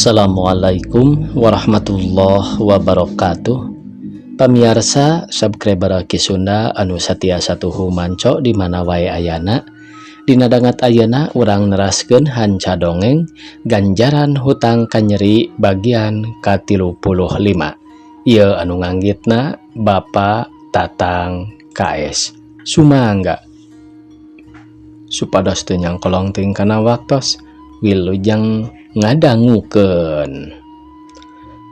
Assalamualaikum warahmatullahi wabarakatuh. Pamiarsa subscriber Ki Sunda anu satia satuhu manco di mana wae ayana. Dina danget ayeuna urang neraskeun hanca dongeng Ganjaran Hutang Kanyeri bagian ka-35. Ieu anu nganggitna Bapak Tatang KS. Sumangga supados teu nyangkolong teuing kana waktos, wilujeng ngadangukeun.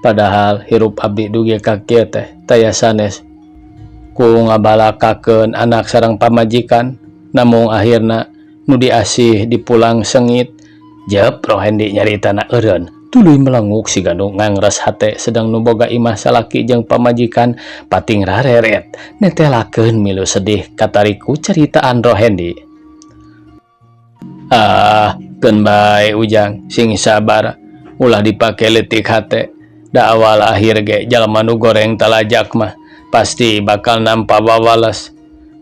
Padahal hirup abdi dugi ka kieu teh taya sanes ku ngabalakakeun anak sareng pamajikan, namung akhirna nu diasih dipulang sengit. Jep Rohendi nyaritana eureun tuluy melenguk siga nu ngangres hate, sedang nu boga imah salaki jeung pamajikan pating rareret netelakeun milu sedih katarik ku caritaan Rohendi. Ah, keun bae Ujang, sing sabar, ulah dipake leutik hate. Da awal akhir ge jalma nu goreng talajak mah pasti bakal nampa wawales.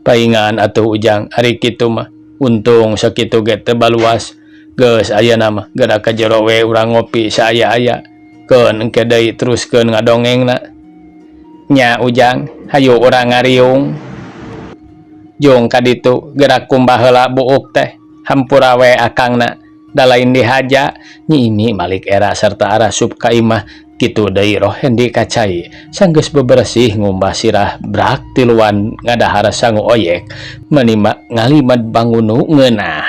Paingan atuh Ujang, ari kitu mah untung sakitu ge teu baluas. Geus, ayeuna mah geura ka jero we urang ngopi saaya-aya. Keun, engke deui teruskeun ngadongengna. Nya Ujang, hayu urang ngariung. Jung ka ditu, geura kumbah heula buuk teh. Hampura we akangna, da lain dihaja. Nyi Imi malik era serta arasup ka imah. Kitu deui Rohendi ka cai. Sanggeus beberesih ngumbah sirah brak tiluan ngadahar sangu oyek meuni ngalimed bangunu ngeunah.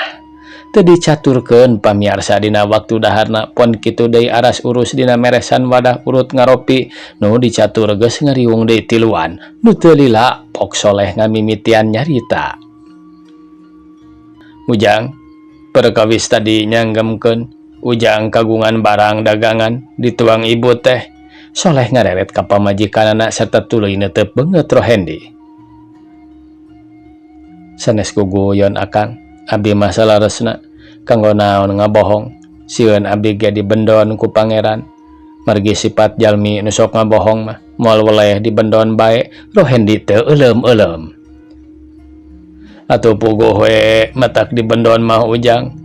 Teu dicaturkeun pamiarsa dina waktu daharna pon kitu deui aras urus dina meresan wadah urut ngaropi nu dicatur geus ngariung deui tiluan. Nu teu lila Pok Soleh ngamimitian nyarita. Ujang, perkawis tadi nyanggemkeun Ujang kagungan barang dagangan dituang ibu teh. Soleh ngareret ka pamajikanana serta tuluy neuteup beungeut Rohendi. Sanes guguyon Akang, abdi mah saleresna, kanggo naon ngabohong, sieun abdi ge dibendon ku Pangeran. Margi sifat jalmi nu sok ngabohong mah moal weleh dibendon bae. Rohendi teu euleum-euleum. Atuh puguh we matak dibendon mah, Ujang.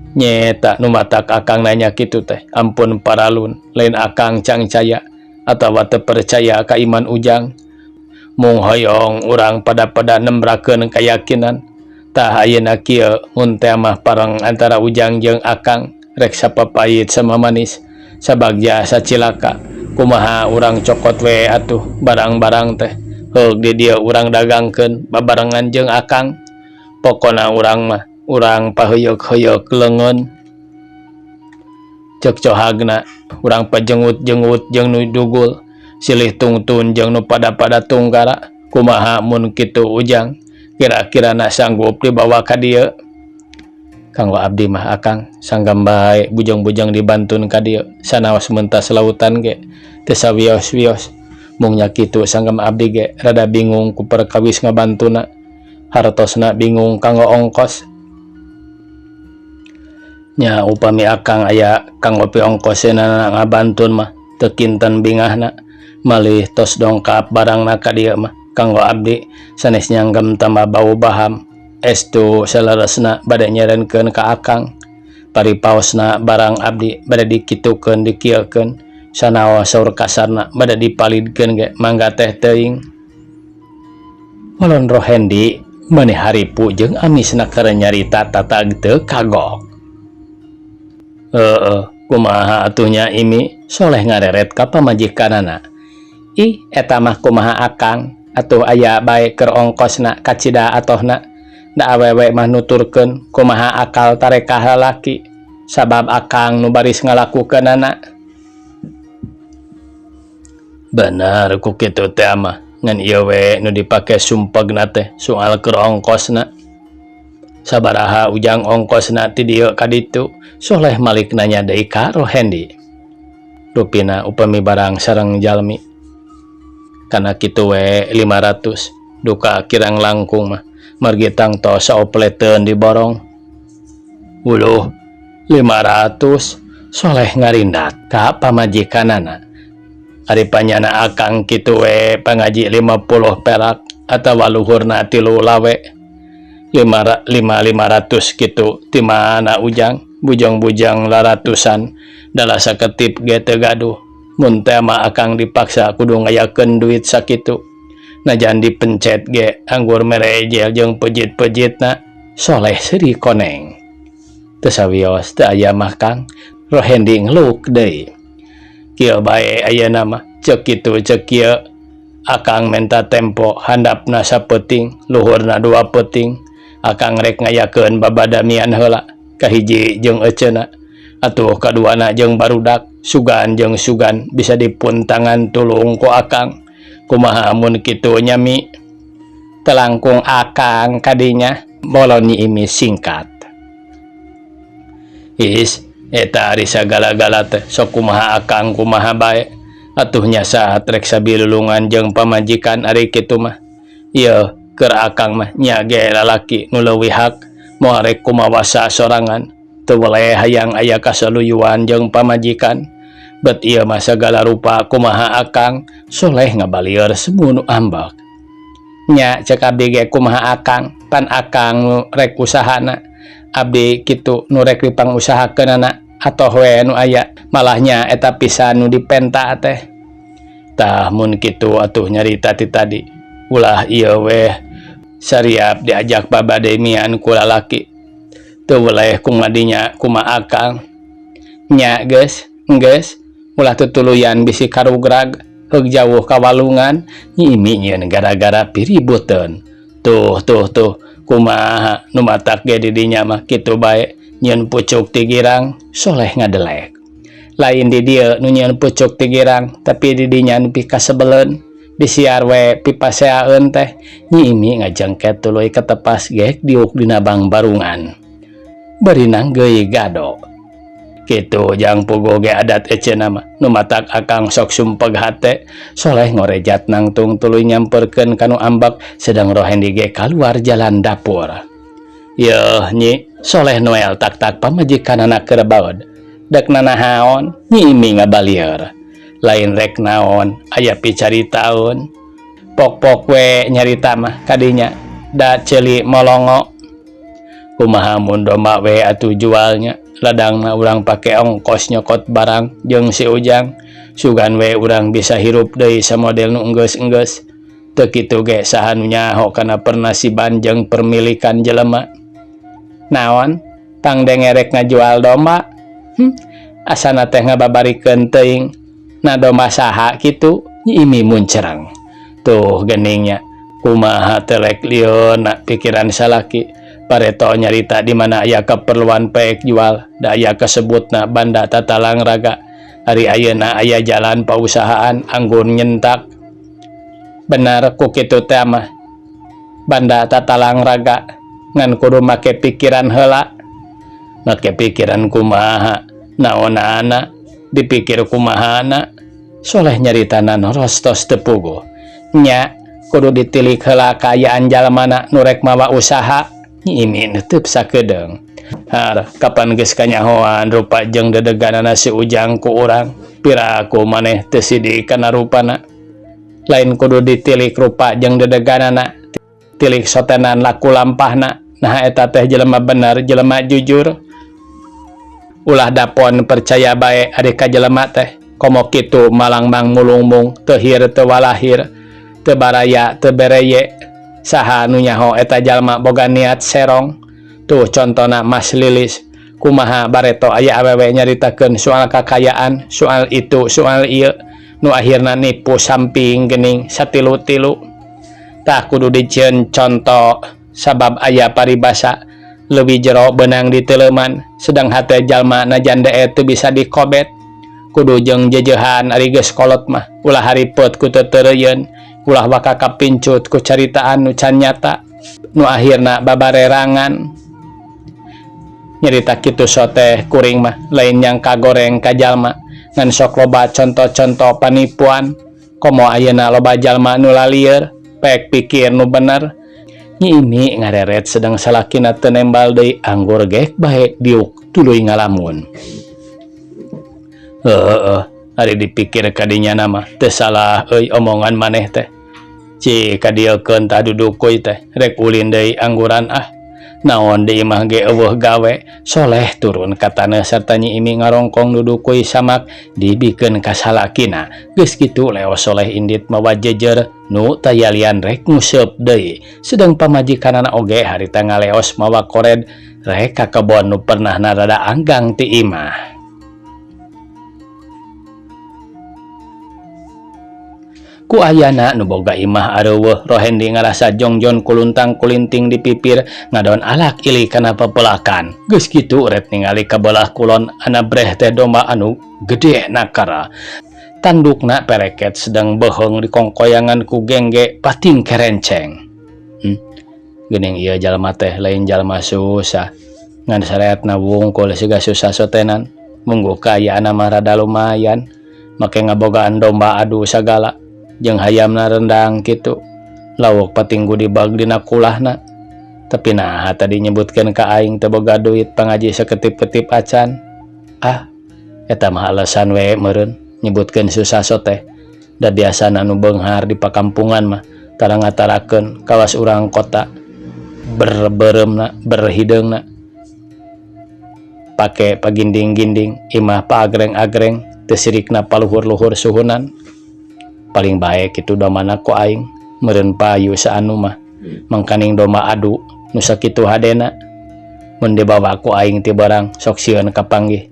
Nyeta nu matak Akang nanya kitu teh, ampun paralun, lain Akang cangcaya atawa teu percaya ka iman Ujang. Mung hoyong urang pada-pada nembrakeun kayakinan. Tah, ayeuna kieu, mun teh mah pareng antara Ujang jeung Akang rek sapapait sama manis, sabagja sacilaka, kumaha urang cokot we atuh barang-barang teh, heug di dieu urang dagangkeun babarengan jeung Akang. Pokona urang mah urang paheuyeuh-heuyeuk leungeun, cek cohagna urang pajengut-jengut jeung nu dugul, silih tungtun jeung nu pada-pada tungkara. Kumaha mun kitu, Ujang? Kira-kira na sanggup dibawa ka dieu? Kanggo abdi mah Akang, sanggam bae bujang-bujang dibantun ka dieu, sanaos mentas lautan ge teu sawios-wios. Mung nya kitu, sanggam abdi ge rada bingung ku perkawis ngabantuna, hartosna bingung kanggo ongkos. Nya upami Akang aya kanggo piongkoseunana ngabantun mah teu kinten bingahna. Malih tos dongkap barangna ka dieu mah kanggo abdi sanes nyanggem tambah bau baham. Estu saleresna bade nyerenkeun ka Akang paripaosna barang abdi bade dikitukeun dikieukeun, sanaos saur kasarna bade dipalidkeun ge mangga teh teuing. Molon Rohendi meuni haripu jeung amisna keur nyarita tatag teu kagok. Heeh, kumaha atuh nya Imi? Soleh ngareret ka pamajikanana. Ih, eta mah kumaha Akang atuh, aya bae keur ongkosna kacida atohna. Da awewe mah nuturkeun kumaha akal tarekah lalaki, sabab Akang nu baris ngalakukeunana. Bener ku kitu teh mah, ngan ieu we nu dipake sumpegna teh soal keur ongkosna. Sabaraha Ujang ongkosna ti dieu ka ditu? Soleh malik nanya deui ka Rohendi. Rupina upami barang sareng jalmi kana kitu we 500 duka kirang langkung mah, margi tangtos saopleteun diborong. Uluh, 500? Soleh ngarindat ka pamajikanana. Ari panyana Akang kitu we pangaji 50 perak atawa luhurna 3 lawe. Lima lima 500 kitu ti mana, Ujang? Bujang-bujang laratusan dalah saketip ge teu gaduh. Mun teh mah akang dipaksa kudu ngayakeun duit sakitu. Najan dipencet ge anggur mere ejel jeung pejit-pejitna soleh seuri koneng. Teu sawios teu aya mah Kang, Rohendi ngeluk deui. Kieu bae ayeuna mah, ceuk kitu ceuk kieu akang menta tempo handapna sapeuting, luhurna dua peuting. Akang rek ngayakeun babadamian heula kahiji jeung eceuna. Atuh kaduana jeung barudak, sugan jeung sugan bisa dipuntangan tulung ku akang. Kumaha amun kitu nya Mi? Teu langkung akang kadinya, bolon Nyi Imi singkat. Is, eta ari sagala-gala teh sok kumaha akang kumaha bae. Atuh nya saat rek sabilulungan jeung pamajikan ari kitu mah. Ieu keur akang mah nya ge lalaki nu leuwih hak moal rek kumawasa sorangan. Teu weleh hayang aya kasaluyuan jeung pamajikan. Bet ieu mah sagala rupa kumaha akang, Soleh ngabalieur semu nu ambek. Nya cek abdi ge kumaha akang, pan akang nu rek usahana. Abdi kitu nu rek dipangusahakeunana atoh we nu aya, malah nya eta pisan nu dipenta teh. Tah mun kitu atuh nyarita ti tadi, ulah ieu weh sariap diajak babademian ku lalaki. Teu weleh ku ngadinya kumaha akang. Nya geus, geus, ulah tutuluyan bisi karugrag, heug jauh ka walungan, Nyi Imi nyieun gara-gara piributeun. Tuh tuh tuh, kumaha nu matak ge di dinya mah kitu bae nyieun pucuk ti girang, Soleh ngadelek. Lain di dieu nu nyieun pucuk ti girang, tapi di dinya nu pikasebeleun. Disiar we pipaseaeun teh, Nyi Imi ngajengket tuluy katepas gek diuk dina bangbarungan. Bari nanggeui gado. Kitu jang puguh ge adat eceuna mah, nu matak akang sok sumpeg hate. Soleh ngorejat nangtung tuluy nyamperkeun ka nu ambek sedang Rohendi ge kaluar jalan dapur. Yeuh Nyi, Soleh noel tak-tak pamajikanana keur baeud. Dek nanahaon, Nyi Imi ngabalieur. Lain rek naon, aya picaritaeun. Pok-pok we nyarita mah kadinya, da ceuli molongo. Kumaha mun domba we atuh jualnya, ladangna urang pake ongkos nyokot barang jeung si Ujang. Sugan we urang bisa hirup deui samodel nu enggeus-enggeus. Teu kitu ge saha nu nyaho kana pernasiban jeung permilikan jelema. Naon? Pangdenge rek ngajual domba? Asana teh ngababarikeun teuing. Na domba saha kitu? Nyi Imi muncereng. Tuh geningnya, kumaha teu lek lieuna pikiran salaki. Pareto nyarita di mana aya keperluan pek jual, da aya kasebutna banda tatalang raga. Ari ayeuna aya jalan pausahaan anggun nyentak. Bener ku kitu teh mah. Banda tatalang raga ngan kudu make pikiran heula. Make pikiran kumaha, naonana, dipikir kumahana. Soleh nyaritana norostos teu puguh. Nya kudu ditilik heula kaayaan jalmana nu rek mawa usaha. Nyi Imi neuteub sakedeung. Har, kapan geus kanyahoan rupa jeung dedeganana si Ujang ku urang, piraku maneh teu sidik kana rupana. Lain kudu ditilik rupa jeung dedeganana, tilik sotenan laku lampahna. Naha eta teh jelema bener, jelema jujur. Ulah dapon percaya bae ari ka jelema teh, komo kitu malangmang mulungmung, teu hir teu walahir, teu baraya teu bereye. Saha nu nyaho eta jalma boga niat serong. Tuh contona Mas Lilis, kumaha bareto aya awewe nyaritakeun soal kakayaan, soal itu, soal ieu, nu akhirna nipu samping geuning satilu-tilu. Tah kudu dijieun conto sabab aya paribasa leuwih jero beunang diteuleuman, sedang hate jalma najan dee teu bisa dikobet. Kudu jeung jeujeuhan ari geus kolot mah, ulah haripet ku teuteureuyeun, ulah waka kapincut ku caritaan nu can nyata, nu akhirna babarerangan. Nyarita kitu soteh kuring mah lain yang kagoreng ka jalma, ngan sok loba conto-conto panipuan. Komo ayeuna loba jalma nu lalieur, pek pikir nu bener. Nyi Imi ngareret sedang salakina teu nembal deui anggur gek bae diuk tuluy ngalamun. Heeh, ari dipikir kadinya mah teu salah euy omongan maneh teh. Ci kadieukeun tah dudukuy teh rek ulin deui angguran ah. Naon di imah ge eueuh gawe. Soleh turun ka taneuh sarta Nyi Imi ngarongkong dudukui samak dibikeun ka salakina. Geus kitu leos Soleh indit mawa jejer nu tayalian rek nguseup deui. Sedeng pamajikanana oge harita ngaleos mawa kored rek ka kebon nu pernahna rada anggang ti imah. Ku ayana nu boga imah areuweuh, Rohendi ngarasa jongjon kuluntang kulinting di pipir ngadon alak ili kana pepelakan. Geus kitu ret ningali ka belah kulon ana breh teh domba anu gede nakara. Tandukna pereket sedang beuheung dikongkoyangan ku gengge pating kerenceng. Geuning ieu jalma teh lain jalma susah. Ngan sareatna wungkul siga susah sotenan. Mungguh kaayaanna mah rada lumayan. Make ngabogaan domba adu sagala. Jeung hayamna rendang kitu. Lawok pating gudibag dina kulahna. Tapi naha tadi nyebutkeun ka aing teu boga duit pangaji saketip-ketip acan. Ah, eta mah alasan we meureun nyebutkeun susah soteh. Da biasana nu beunghar di pakampungan mah tara ngatarakeun kawas urang kota. Berbereumna, berhideungna. Pake paginding-ginding, imah paagreng-agreng, teu sirikna paluhur-luhur suhunan. Paling bae kitu domana ku aing, meureun payu saanu mah. Mangkaning domba adu nu sakitu hadena. Mun dibawa ku aing ti barang sok sieun kapanggih.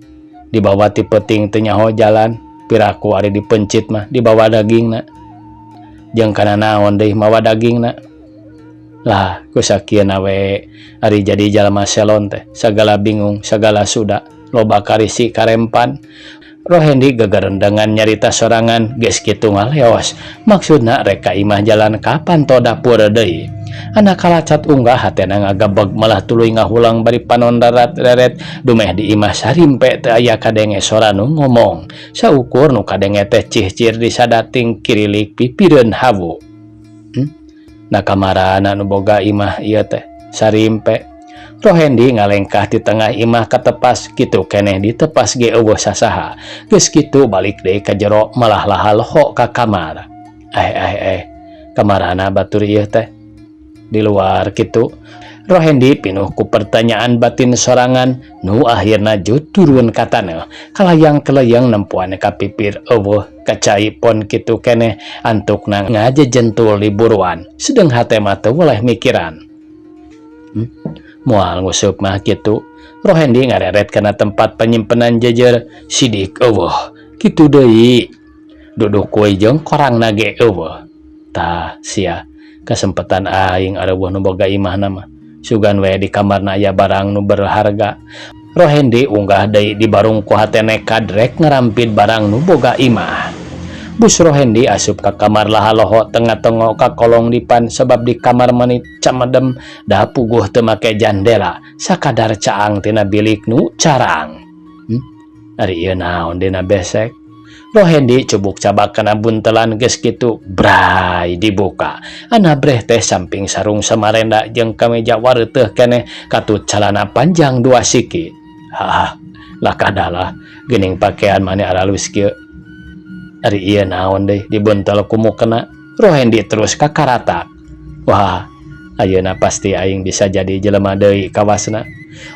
Dibawa ti peuting teu nyaho jalan, piraku ari dipencit mah dibawa dagingna. Jeung kana naon deui mawa dagingna. Lah, ku sakieuna we ari jadi jalma selon teh, sagala bingung, sagala suda, loba karisi karempan. Rohendi gegerendengan nyarita sorangan geus kitu ngaleos. Maksudna rek ka imah jalan kapan to dapur deui. Anak kalacat unggah hatena ngagebeg malah tuluy ngahulang bari panon darat reret dumeh di imah sarimpe teu aya kadenge sora nu ngomong. Saukur nu kadenge teh cihcir di sadating kirilik pipireun hawu. Na kamarana nu boga imah ieu teh sarimpe. Rohendi ngalengkah di tengah imah katepas kitu keneh ditepas ge eueuh sasaha. Geus kitu balik deui ka jero malah laha loho ka kamar. Kamarana batur ieu teh di luar kitu. Rohendi pinuh ku pertanyaan batin sorangan nu akhirna jut turun ka taneuh. Kalayang-kelayang nempuan ka pipir eueuh kacai pon kitu keneh antukna ngajejentul di buruan. Sedeng hate mah teu weleh mikiran. Moal ngusup mah kitu. Rohendi ngareret kana tempat penyimpenan jejer sidik eueuh kitu deui. Duduk kuy jeung korangna ge eueuh. Tah sia kesempatan aing areuweuh nu boga imahna mah. Sugan we di kamarna aya barang nu berharga. Rohendi unggah deui di barung ku hate nekad rek ngarampid barang nu boga imah. Bus Rohendi asup ka kamar laha loho tengah-tengah ka kolong dipan sebab di kamar mani camedem da puguh teu make jandela sakadar caang tina bilik nu carang. Ari ieu naon dina besek? Rohendi cubuk cabak kana buntelan geus kitu bray dibuka. Anabreh teh samping sarung samarenda jeung kameja wareuteuh keneh katut calana panjang 2 siki. Hah, lakadalah geuning pakaian mani aralus kieu. Ari ieu naon deui dibuntel ku mukena. Rohendi terus kakaratak. Wah, ayeuna pasti aing bisa jadi jelema deui kawasna.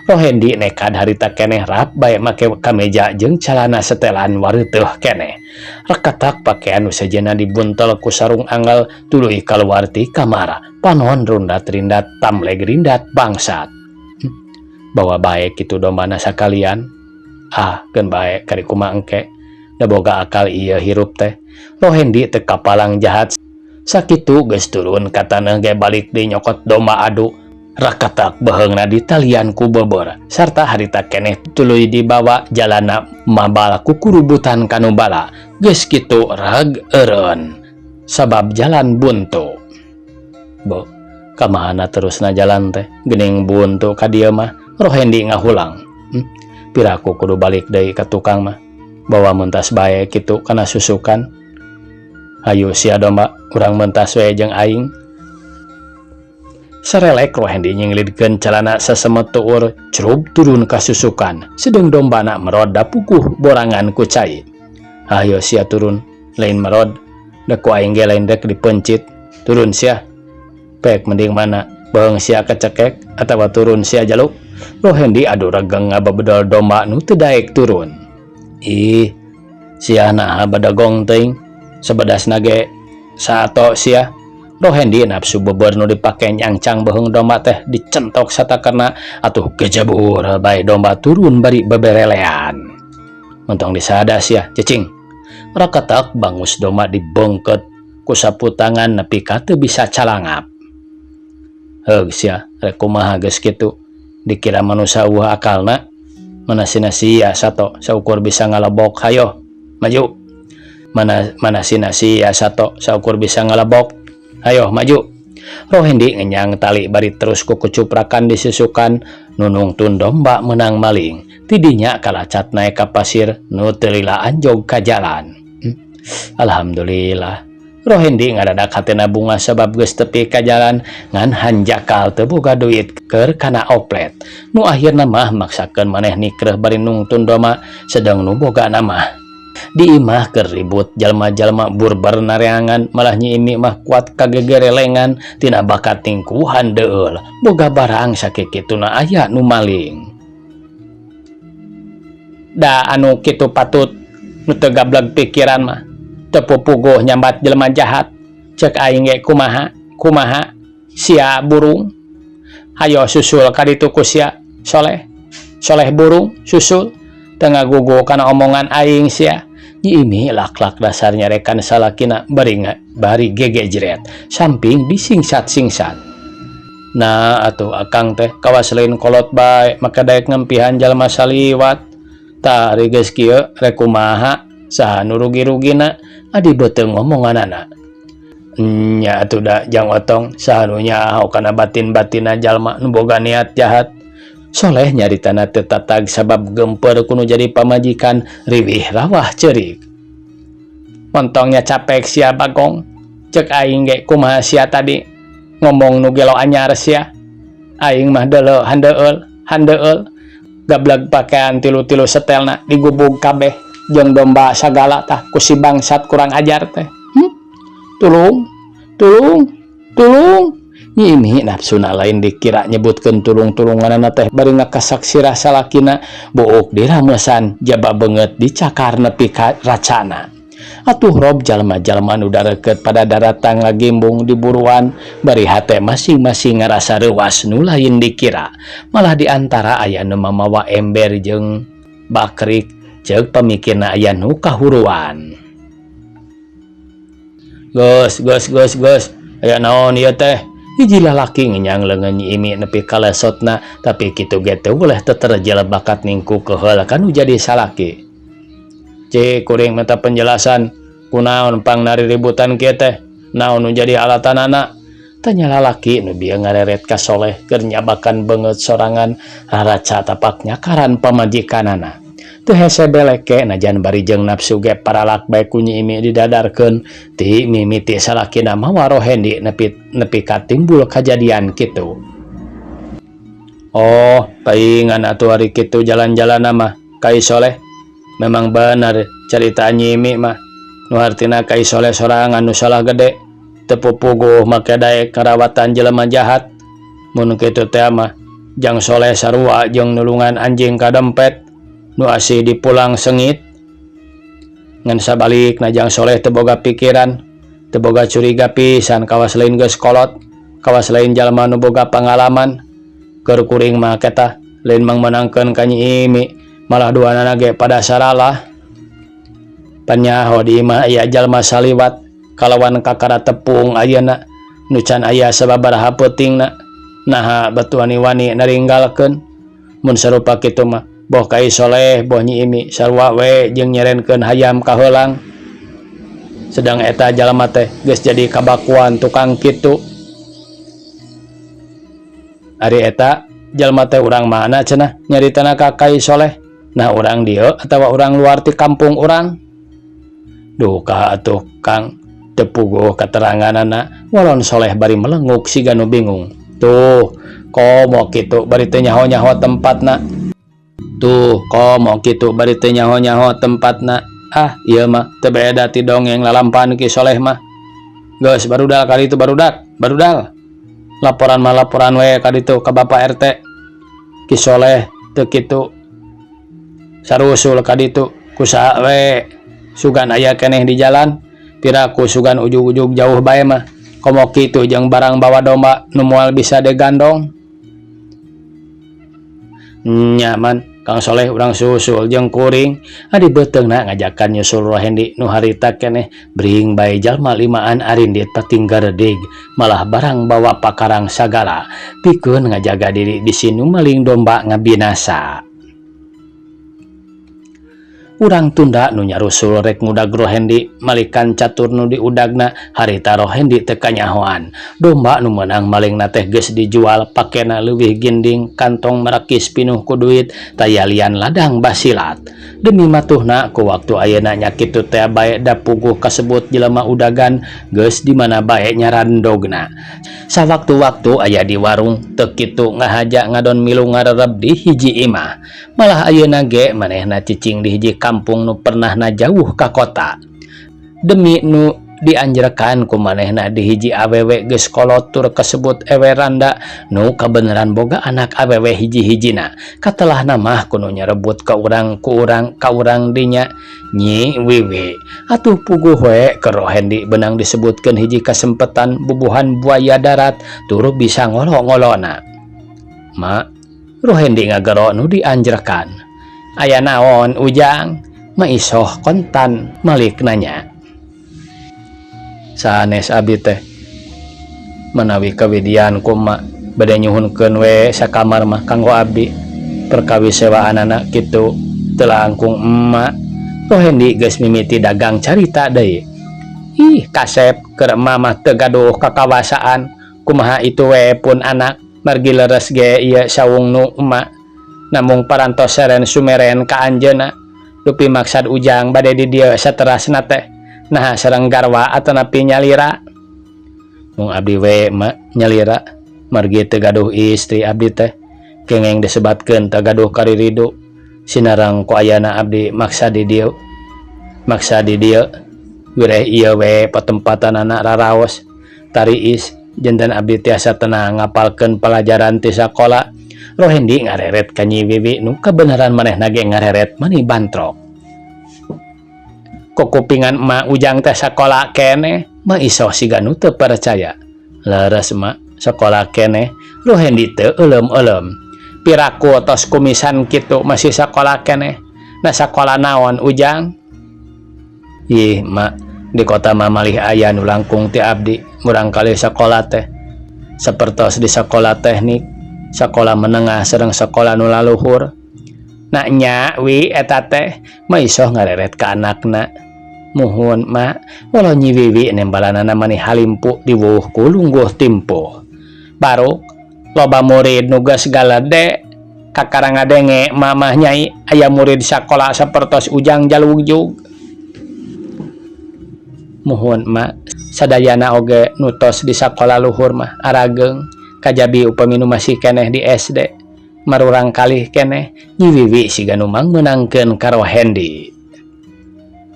Rohendi nekad harita keneh rap bae make kameja jeung calana setelan wareuteuh keneh. Rekatak pakaian nu sejenna dibuntel ku sarung anggal tuluy kaluar ti kamar. Panon rundat-rindat tamleg rindat bangsat. Bawa bae kitu dombana sakalian. Ah, keun bae kari kumaha engke. Da boga akal ieu hirup teh. Rohendi teu kapalang jahat. Sakitu geus turun ka taneuh ge balik deui nyokot domba adu. Rakatak beheungna ditalian ku beubeur sarta harita keneh tuluy dibawa jalana mabal ku kurubutan kanu bala. Geus kitu rag eureun sabab jalan buntu. Bo, kamana terusna jalan teh? Geuning buntu ka dieu mah. Rohendi ngahulang. Piraku kudu balik deui ka tukang mah. Bawa mentas bae kitu kana susukan. Hayu sia domba, urang mentas we jeung aing. Sarelek Rohendi nyinglidkeun calana sasemet tuur, crub turun ka susukan. Sedeng dombana merod da puguh borangan ku cai. Hayu sia turun, lain merod. Da ku aing ge lain rek dipencit. Turun sia. Pek mending mana? Beuheung sia kacekek atawa turun sia jaluk. Rohendi adu regeng ngabebedol domba nu teu daek turun. Ih, sia naha badagong teuing, sabedasna ge sato sia. Rohendi nafsu beber nu dipake nyangcang beuheung domba teh dicentok satakerna atuh gejebur bae domba turun bari beberelean. Montong disada sia, cicing. Raketak bangus domba dibengket ku sapu tangan nepi ka teu bisa calangap. Heug sia, rek kumaha geus kitu. Dikira manusa eueuh akalna. Mana sina sia sato saukur bisa ngalebok hayo maju. Mana mana sina sia sato saukur bisa ngalebok hayo maju. Rohendi ngenyang tali bari terus ku kucuprakan disusukan nu nungtun domba meunang maling. Tidinya kalacat naek ka pasir nu teu lila anjog ka jalan. Alhamdulillah. Rohendi ngadadak hatena bungah sabab geus tepi ka jalan ngan hanjakal teu boga duit keur kana oplet. Nu akhirna mah maksakeun maneh nikreuh bari nungtun domba sedeng nu bogana mah. Di imah keur ribut jalma-jalma burber nareangan malah Nyi Imi mah kuat kagegerelengan tina bakat ningkuhan deueul boga barang sakikituna aya nu maling. Da anu kitu patut nu teu gableg pikiran mah. Teu pupuguh nyambat jelema jahat. Cek aing ge kumaha, kumaha sia burung. Hayo susul ka ditu ku sia, Soleh. Soleh burung susul. Teu ngagugu kana omongan aing sia. Nyi Imi lak-lak dasar nyarekan salakina bari bari gegejret samping disingsat-singsat. Nah atuh akang teh kawas lain kolot bae make daek ngempihan jalma saliwat. Tah ari geus kieu rek kumaha saha nu rugi-rugina adi beuteung ngomonganana. Nya atuh da Jang Otong saha nu nyaho kana batin-batinna jalma nu boga niat jahat. Soleh nyaritana teu tatag sabab geumpeur ku nu jadi pamajikan riwih rawah ceurik. Montongnya capek sia Bagong, cek aing ge kumaha sia tadi ngomong nu gelo anyar sia. Aing mah deuleu handeueul handeueul gableg pakean tilu-tilu setelna digubug kabeh jeung domba sagala tah ku si bangsat kurang ajar teh. Tulung, tulung, tulung. Nyi Imi nafsuna lain dikira nyebutkeun tulung-tulunganana teh bari ngakasak sirah salakina buuk diramesan jaba beungeut dicakar nepi ka racana. Atuh rob jalma-jalma nu dareukeut pada daratang ngagimbung di buruan bari hate masing-masing ngarasa reuas nu lain dikira. Malah di antara aya nu mamawa ember jeung bakrik ceuk pamikirna aya nu kahuruan. Geus, geus, geus, geus. Aya naon ieu teh? Hiji lalaki ngenyang leungeun Nyi Imi nepi ka lesotna tapi kitu ge teu weleh teterjel bakat ningku keheul kanu jadi salaki. Cik kuring minta penjelasan kunaon pang nariributan kieu teh? Naon nu jadi alatanana? Tanya lalaki nu bieu ngareret ka Soleh keur nyabakan beungeut sorangan raraca tapak nyakaran pamajikanana. Teu hese beleke najan bari jeung nafsu ge paralak bae ku Nyi Imi didadarkeun ti mimiti salakina mawa Rohendi nepi nepi ka timbul kajadian kitu. Oh, paingan atuh ari kitu jalan-jalanna mah Kai Soleh. Memang benar carita Nyi Imi mah. Nu hartina Kai Soleh sorangan nu salah gede. Teu pupuguh make daek ngarawatan jelema jahat. Mun kitu teh mah Jang Soleh sarua jeung nulungan anjing kadempet nu asih dipulang sengit. Ngan sabalikna Jang Soleh teu boga pikiran, teu boga curiga pisan kawas lain geus kolot, kawas lain jalma nu boga pangalaman. Keur kuring mah ketah lain mangmenangkeun ka Nyi Imi, malah duanana ge pada saralah. Panyaho di imah aya jalma saliwat kalawan kakara tepung ayeuna nu can aya sababaraha peutingna. Naha batu wani-wani naringgalkeun. Mun sarupa kitu mah boh Kai Soleh boh Nyi Imi sarua we jeung nyerenkeun hayam kaheulang. Sedang eta jalma teh geus jadi kabakuan tukang kitu. Ari eta jalma teh urang mana cenah nyaritana ka Kai Soleh? Nah urang dieu atawa urang luar ti kampung urang? Duka atuh Kang, teu puguh kateranganana walon Soleh bari melenguk siga nu bingung. Tuh, komo kitu bari teu nyaho-nyaho tempatna. Tuh, komo kitu bari teu nyaho-nyaho tempatna. Ah, ieu mah teu beda ti dongeng lalampan Ki Soleh mah. Geus barudal kali itu barudak, barudal. Laporan mah laporan we ka ditu ka Bapak RT. Ki Soleh teu kitu. Sarusul ka ditu ku saha we sugan aya keneh di jalan. Piraku sugan ujug-ujug jauh bae mah. Komo kitu jeung barang bawa domba nu moal bisa digandong. Nya man. Kang Soleh urang susul jeung kuring adi beuteungna ngajakan nyusul Rohendi nu harita keneh bring bae jalma limaan arindit pating garedig malah barang bawa pakarang sagala pikeun ngajaga diri bisi nu maling domba ngabinasa. Urang tunda nu nyarusul rek ngudag Rohendi malikan catur nu diudagna harita Rohendi teu kanyahoan. Domba nu meunang malingna teh geus dijual pakena leuwih ginding kantong merakis pinuh ku duit taya lian ladang basilat. Demi matuhna ku waktu ayeuna nya kitu tea bae da puguh kasebut jelema udagan geus di mana bae nyarandogna. Sawaktu-waktu aya di warung teu kitu ngahaja ngadon milu ngarereb di hiji imah. Malah ayeuna ge manehna cicing di hiji kampung nu pernahna jauh ka kota. Demi nu dianjrekan ku manehna di hiji awewe geus kolot tur kasebut ewe randa nu kabeneran boga anak awewe hiji-hijina. Katelahna mah ku nu nyarebut ka urang ku urang ka urang dinya Nyi Wiwi. Atuh puguh we keur Rohendi beunang disebutkeun hiji kasempetan bubuhan buaya darat tur bisa ngolo-ngolona. Ma, Rohendi ngagero nu dianjrekan. Aya naon Ujang? Ma Isoh kontan malik nanya. Sanes abi teh manawi kawidian ku emak bade nyuhunkeun we sakamar mah kanggo abdi. Perkawis sewaanana kitu teu langkung emak. Rohendi geus mimiti dagang carita deui. Ih kasep keur emak mah teu gaduh kakawasaan kumaha itu we pun anak. Margi leres ge ieu saung nu emak namung parantos seren sumeren ka anjeunna. Dupi maksad Ujang bade di dieu saterasna teh naha sareng garwa atanapi nyalira. Mung abdi we emak nyalira margi teu gaduh istri abdi teh kengeng disebatkeun teu gaduh kariridu sinareng ku ayana abdi maksa di dieu maksa di dieu wireh ieu we patempatanana raraos tariis. Janten abdi tiasa tenang ngapalkeun palajaran ti sakola. Rohendi ngareret ka Nyi Wiwi nu kabeneran manehna ge ngareret mani bantrok. Kukupingan emak Ujang teh sakola keneh, Ma Isoh siga nu teu percaya. Leres emak sakola keneh, Rohendi teu euleum-euleum. Piraku tos kumisan kitu masih sakola keneh. Nah sakola naon Ujang? Ih mak, di kota mah malih aya nu langkung ti abdi murangkalih sakola teh. Sapertos di sakola teknik, sakola menengah sareng sakola nu laluhur. Nah nya wi eta teh, Ma Isoh ngareret ka anakna. Muhun mak, walau Nyi Wiwi nembalanana mani halimpu diwuh ku lungguh timpuh. Baruk loba murid nu geus galede kakara ngadenge mamah nyai aya murid sakola sapertos Ujang jalugjug. Muhun mak, sadayana oge nu tos di sakola luhur mah arageung kajabi upami nu masih keneh di SD. Marurang kalih keneh Nyi Wiwi siga nu mangmeunangkeun ka Rohendi.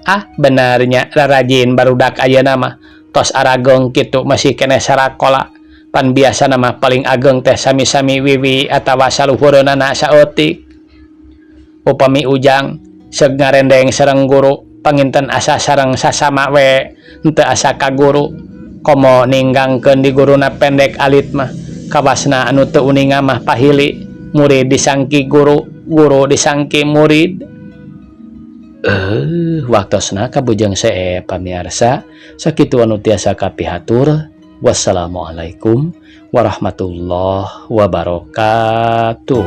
Ah bener nya rarajin barudak ayeuna mah tos arageung kitu masih keneh sarakola. Pan biasana mah paling ageng teh sami-sami Wiwi atawa saluhureunana saeutik. Upami Ujang seug ngarendeng sareng guru panginten asa sareng sasama we henteu asa ka guru. Komo ninggangkeun di guruna pendek alit mah kawasna anu teu uninga mah pahili murid disangki guru, guru disangki murid. Waktosna kabujeng see pamiarsa sakitu anu tiasa kapihatur. Wassalamualaikum warahmatullahi wabarakatuh.